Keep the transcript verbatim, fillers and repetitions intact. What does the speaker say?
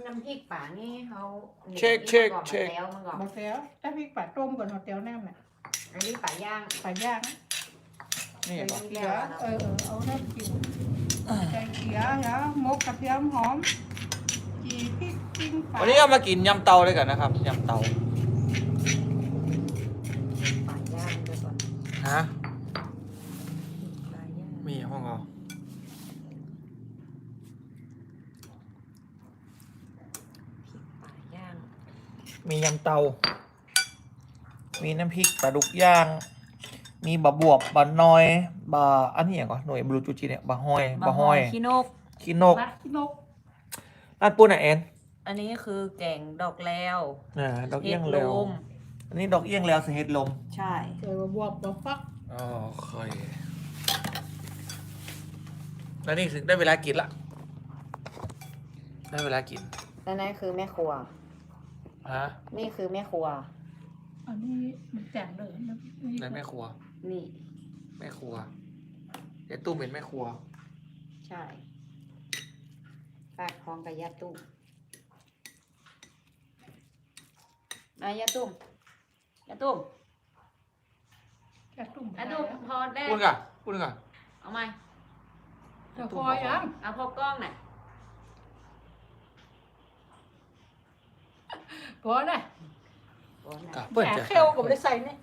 น้ำพริกป๋านี่เขา เช็คเช็คเช็ค มันก็ บ่แต๊ว ถ้าพริกป๋าต้มก่อนเอาแต๊วน้ำน่ะ อันนี้ป๋าย่าง ป๋าย่าง นี่ ใส่ บ่ เกี๊ย เออเออเอาน้ำกิ๋นใส่เกี๊ยแล้วมกกระเทียมหอม จี่พริกปิ้งป๋า วันนี้ก็มากิ๋นยำเตาด้วยกั๋นนะครับ ยำเตา ป๋าย่างด้วยก่อน ฮะ ป๋าย่าง มีห้องเรา ป๋าย่าง มียำเตา มีน้ำพริกปลาดุกย่าง มีบะบวบบะนอย บะ อันนี้อย่างก่อน หน่วยบลูจูจีเนี่ย บะฮอย บะฮอย ขี้นก ขี้นก รักขี้นก ร้านปุ้นอ่ะแอน อันนี้คือแกงดอกแลว อ่า ดอกเอี้ยงแลว เห็ดลม อันนี้ดอกเอี้ยงแลวใส่เห็ดลม ใช่ ใส่บะบวบบะฟัก อ๋อ โอเค แล้วนี่ถึงได้เวลากิ๋นละ ได้เวลากิ๋น นั่นนั่นคือแม่ครัว ฮะ นี่คือแม่ครัว อันนี้มันแจ่มเลยนะ ในแม่ครัว นี่ แม่ครัว ยายตุ้มเป็นแม่ครัว ใช่ ฝากท้องกับย่าตุ้ม มาย่าตุ้ม ย่าตุ้ม จะตุ่ม ย่าตุ้ม พอแล้ว ปุ้นก่ะ ปุ้นก่ะ เอาใหม่ จะพอยัง เอาพอกล้องหน่อย พอนะ พอนะ กะเปิ้น แหม จะ เคี่ยวก็ไม่ได้ใส่นี่